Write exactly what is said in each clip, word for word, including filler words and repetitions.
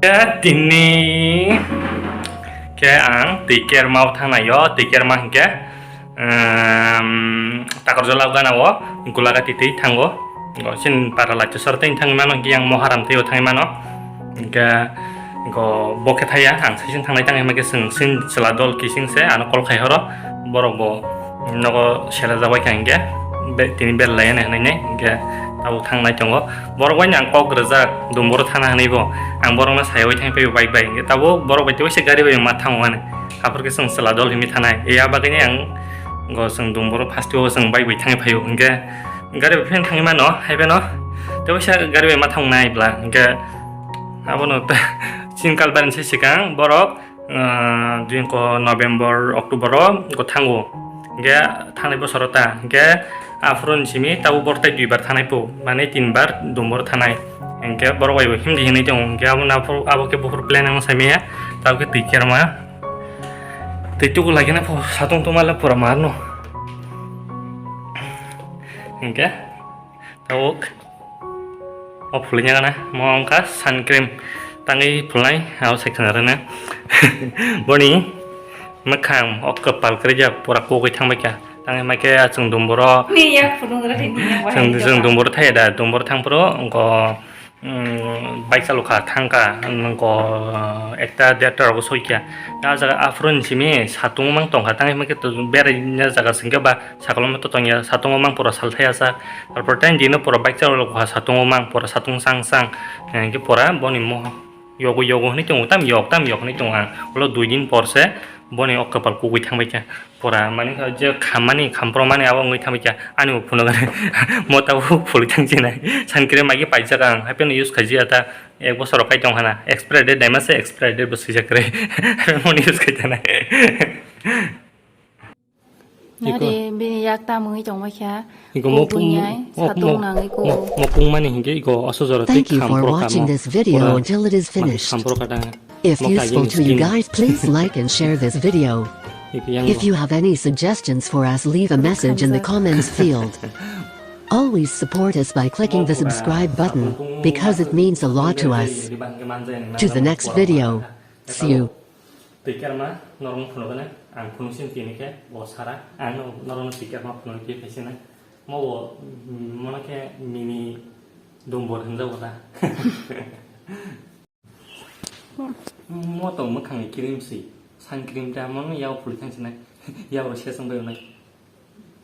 Tini khe ang twi kerma o thangnai o, twi kerma hinkhe, ehm, Takarjala gana o Gulagati twi thango. Go sin para lachi sor tei thangwi mano, hinkhe yang Moharam twi o thangwi mano. Hinkhe go bo khe thaya, ang saisin thangnai tang hima khe chwng sin chwla dol kising se ano call khai horo, borok bo nogo sera jagoi kha hinkhe be-, tini belai ani hinwi ne hinkhe tabuk thangnai tongo. Borok bai ang kok rwjak, Dumboro thana hinwi bo ang borokno saiwi thang phaibo bike bai hinkhe tabuk borok bai tei waisa gari bai ma thango ani. Aphuru khe chwng chwla dol hinwi thanai. Ya bagwi ang go chwng Dumboro first o chwng bike bai thangwi phaio hinkhe gari bai phano thangwi mano hai phano tei waisa gari bai ma thangnai bla hinkhe abono chini kal barani se swkang borok ah, jingko November, October o go thango. Hinkhe thangnai bosoro ta. Hinkhe aphuru ni simi tabuk borok tai duibar thangnai po, mane tinbar Dumboro thangnai. Hinkhe borok bai bo himdi hinwi tongo. Hinkhe abo na phuru, abo khe buphuru plan ang sai maya. Tabuk khe twi kerma. Twi tuku lagi na pho satung tuma le pura marno. Hinkhe tabuk. O phulwi nya gana, mo wngkha sun cream tangwi phulnai, abo se khna rwna. Boni mwkhang o kwpal kwrwija pura kugwi thangbai kha. Tangwi hwnba khe chwng Dumboro, Ni yak phunuk rw di, ni yak chwng, wahai chwng jora. Dumboro thaya da, Dumboro thang phuru wngkha, mm, bike chalokha thangkha, wngkha ekta derta rogo soikha. A jaga aphuru ni simi satung mang tongkha, tangwi hwnba khe berai na jaga se wngkha ba. Sakalo mo to tongya, satungo mang pura sal thaya sa. Tarpor tei dino pura bike chalo kha satungo mang pura satung sang sang. Hingke pura boni mo yogo yogo hinui tongo, tam yok, tam yok hinui tongo ang. Ulo dui din por se boni o kwpal kugui thangbai kha. Pura mani kha je khammani, khamprokmani abo wngui thangbai kha. Ani bo phunuk mo tabuk phului thang sinai. Sun cream agi paijak ang, hapheno use khaijia ta. Ek bosor rok kai tong hana. Expiry date daima se expiry date bo swijak kwrwi. Moni use khai tanai. Iko. Nari bini yak tamungwi tongma kha. Iko kok mokung, bunyai, mok-, satung mok-, nangwi ko. Mok-, mokung mani hingke iko asojora tei. Thank you for khamprok watching kamo. This video until it is finished. Khamprok kata. If useful to you guys, please like and share this video. Iko yang. If you have any suggestions for us, leave a message in the comments field. Always support us by clicking the subscribe button, because it means a lot to us. To the next video. See you. Twi kerma norokno phunukgwna, ang phunuksin tini khe bo sara, ang norokno twi kerma phunukgwi twi phaisinai. Mo bo, mm, mono khe mini dumbor hinjago da. Mo tong mwkhangni cream si, sun cream ta, mono yao phulwi thang sinai, yao se song bai nai.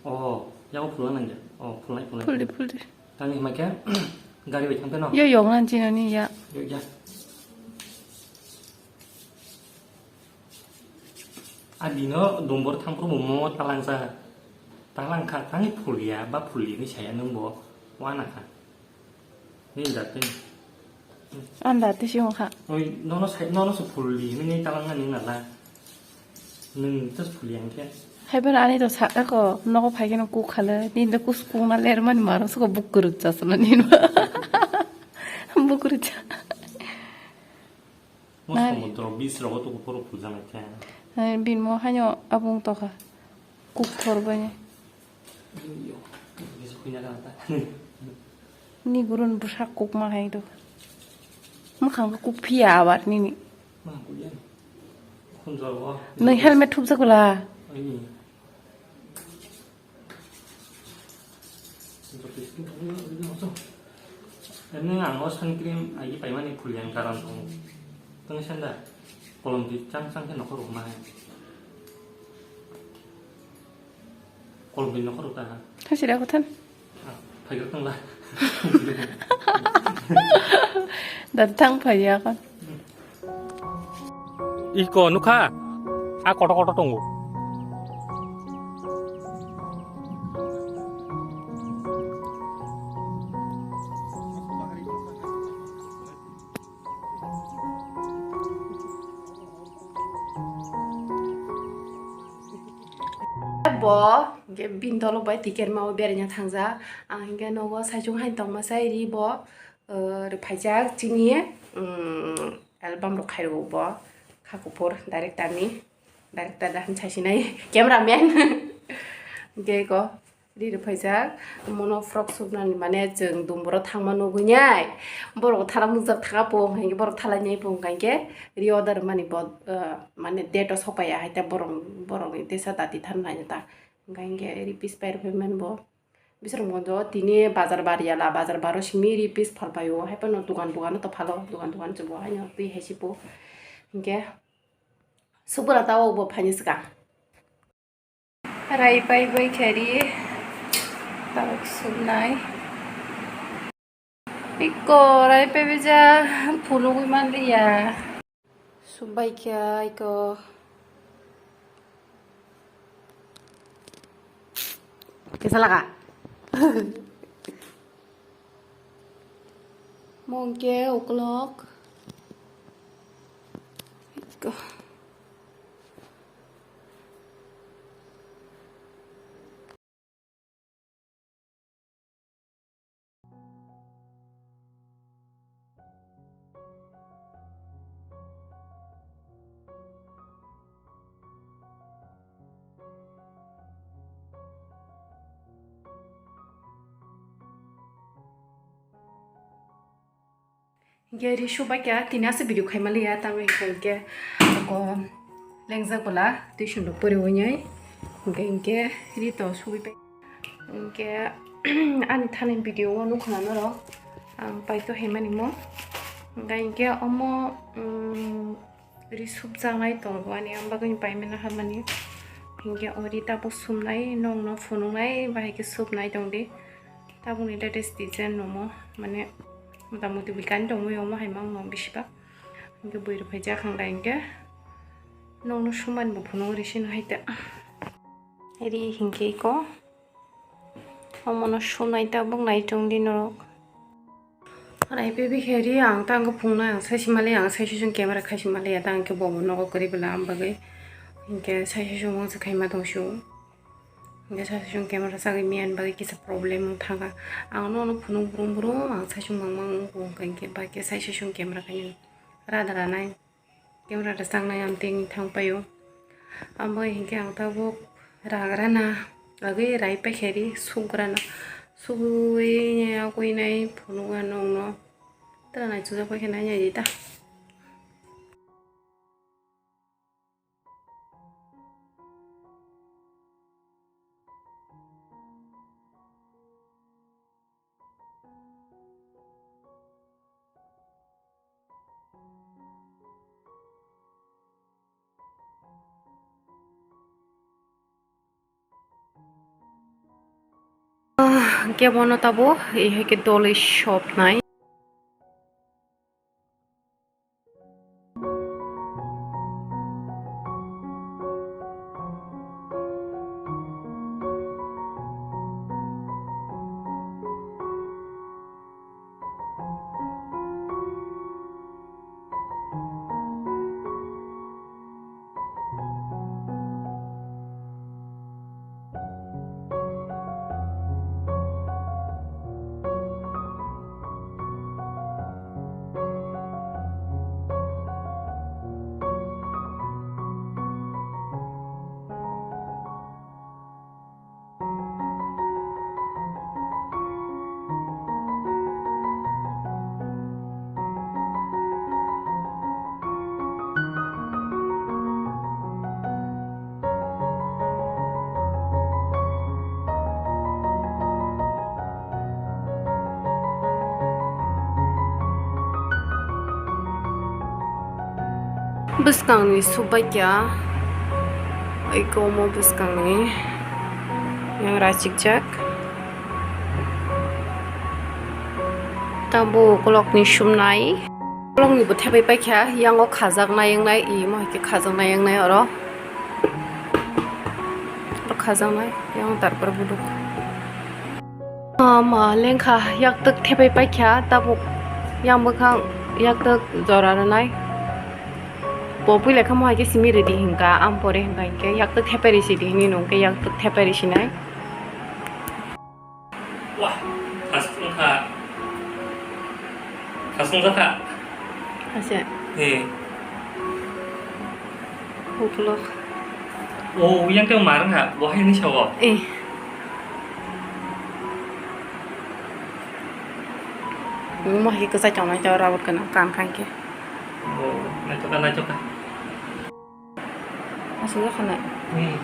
Oh, yao phulwa nang ya? Oh, phulnai, phulnai. Phuldi, phuldi. Tangni hima khe gari bai thang pheno. Yo, yong nan chino ni ya. Yo, ya. A dino dumbor thangphuru bo mo talangsa. Talangkha, tangni phulia ba phuli hinwi saya nwng bo wanakha. Ni dati. An dati si wngkha. Oi, nono sai, nono se phuli hinwi ni talangna ni nala. Nwng just phuli ang khe. Hai ben ani to sakha ko, nogo phai khe no kuk khala, ni do kus kuk na ler mani maro suko buk kwrwk chasana ni no. Buk kwrwk cha. Mo nari. Samudro beach rogo tuku phuru phuljanai khe. Nari bin mo haino abung tokha. Kuk thor bani. Yo, bisa khuina kha ta. Ni gurun bwsa kuk ma hai do. Mwkhang kuk phiya abar nini. Ma kuk ya. Khunjor o. Nai helmet thupjak bwla. Ai ni. Emni ang o sun cream agi paimani phuliyang karon tongo. Tong senda kolom di chang chang khe nokhor rok ma hai. Kolom di nokhor rok ta ha. Thasi da kothan. Ah, phaigrok tong la. Da thang phaiya kon. Iko nukha, a koto koto tongo. Bo, hingke bini dolo bai tiket ma o beraina thangjak. Ang hingke nogo saichung hai tongma sai ri bo. O, rwphaijak chini, mm, album rok khairokbo kha kuphur director ni, director da hinwi saisinai camera man. Hingke eko Ri rwphaijak, mono frock suknani mane chwng dumboro thangma nugwi nai. Borok thala mukjak thaka po, hwnkhe borok thala nai po, hwnkhe ri order mani bo, uh, mane date o sokpaiya hai ta borok, borokni tesa dati thanai ta. Hwnkhe ri piece pai rwphai mani bo. Bisrwng monjo tini bazar bar yala, bazar baro simi ri piece phalpaio, hai phano dugan dugan to phalo, dugan dugan chwbo haino twi hai si po. Hwnkhe subura ta o bo phaini swkang. Rai pai bai khe ri, tabuk suknai. Iko rai pai bai ja, phunugwi manliya. Sukbai khe iko. Kisa laga. Mungke uklok. Iko. Hingke ri subakya tini aswk video khaima liya, tamo hingke hingke ako lengjak bwla tuition rok poriwi nai. Hingke hingke ri to subui pai. Hingke ani thani video o nukha na norok ang paito himani mo. Hingke hingke omo, mm, ri subjaknai tongo ani, ang bagwi paimani hamani. Hingke o ri tabuk sumnai, nokno phunuknai, bahai khe subnai tongdi. Tabukni latest design nomo, mane, motamuti bikani tongwi omo hai mangno bisi bak. Hingke bui rok phai jak hang dai hingke. Nokno sumani bo phunuk ri sino hai ta. Ri hingke iko. Omono sumnai tabuk nai tongdi norok. Rai pe bikhe ri ang ta ang phungnai ang sai simali ang sai sisung camera khai simali ya ta ang khe bo nogo kwrwi bwla am bagwi. Hingke sai sisung mangsa khaima tong sio. Hingke sasung camera sagwi miyani bagwi kisa problem wng thangkha. Ang nono phunuk brum brum, ang sasung mang mang wngkha, hingke bai khe sai sasung camera khainwi rada ranai, camera rwchapnai ang tengwi thang paio. Amo hingke ang tabuk ragrana bagwi rai paikhe ri, sugrana sugwi yakwi nai phunuk anw wngno. Tara nai chujak paikhe nai nai di ta. Ah, hingke bono tabuk, eh, hai khe doloi sopnai. Bwskangni subaikya, eko omo bwskangni yang rachikjak. Tabuk ukulokni sumnai. Ukulokni bo thepai paikha, yango khajaknai wngnai, imo hai khe khajaknai wngnai oro. Oro khajaknai, yang tarpor buduk. Ama lengkha, yaktwk thepai paikha, tabuk yang bwkhang yaktwk jora rwnai. Bo puila khe mo hai khe simi rwdi hinkha, am pore hinkha hinkhe yaktwk thepai risi di hinwi nung khe yaktwk thepai risinai. Wah, khasung kha. Khasung kha. Ase. He. Uklok. O, yang teo marang ha, wahai ni sawo. Eh. Omo hai kwchai tongnai tei rabot gwnang kan khai khe. Oh, naithoka, naithoka. Aswk wngkha nai. Hmm.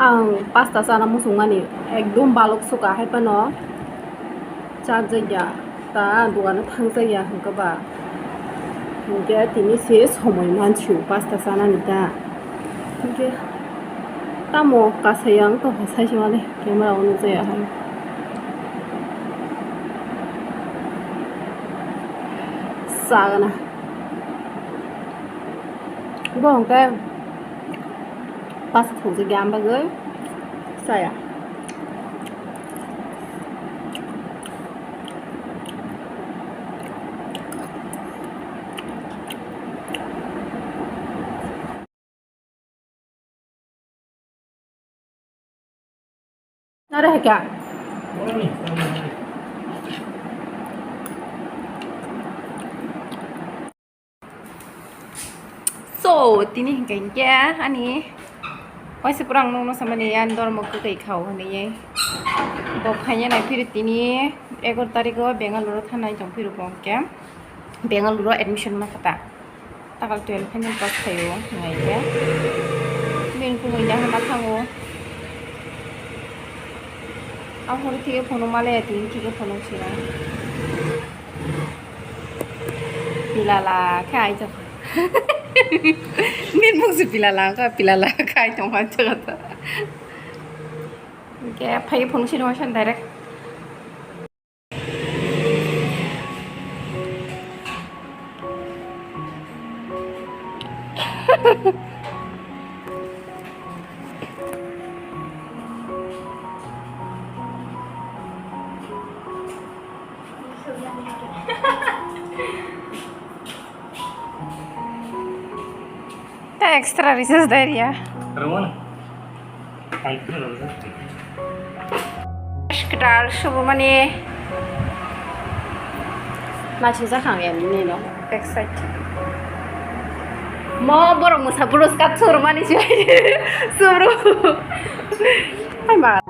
Ang pasta chana muchungmani ekdom balok suka hai phano chajak ya, ta dogano thangjak ya hwnkhe ba, hwnkhe tini se somoi mansiyo pasta chanani ta, hwnkhe tamo kasai ang tongkha saisa mani camera o nukjaya hai chagana. Bo hwnkhe pas khukjagya, ang bagwi chaya. Nare hai kya? So, tini hinkhe hinkhe ani waisa pura ang nukno samani ani dormo kwtwi khao hinwi. Bo phaina nai phiri tini egaroh tarikh o Bengaluru thanai tong phiro bo hinkhe Bengaluru admission ma khata. Takal twelve final pass khaio, ngai khe. Bini kumui da hana thango. Ang hori thike phunuk male, tini thike phunuk sina. Pilala khe ai jokha. Bini mung se pilala kha, pilala khe ai tongma jokha. Khe phai phunuk sina waisa direct. Ta extra recharge dai riya. Rowan. Hospital subumani. Naising jakhang ya nini no back side. Mo borok mwsa puruska surmani si suru. Hai ma.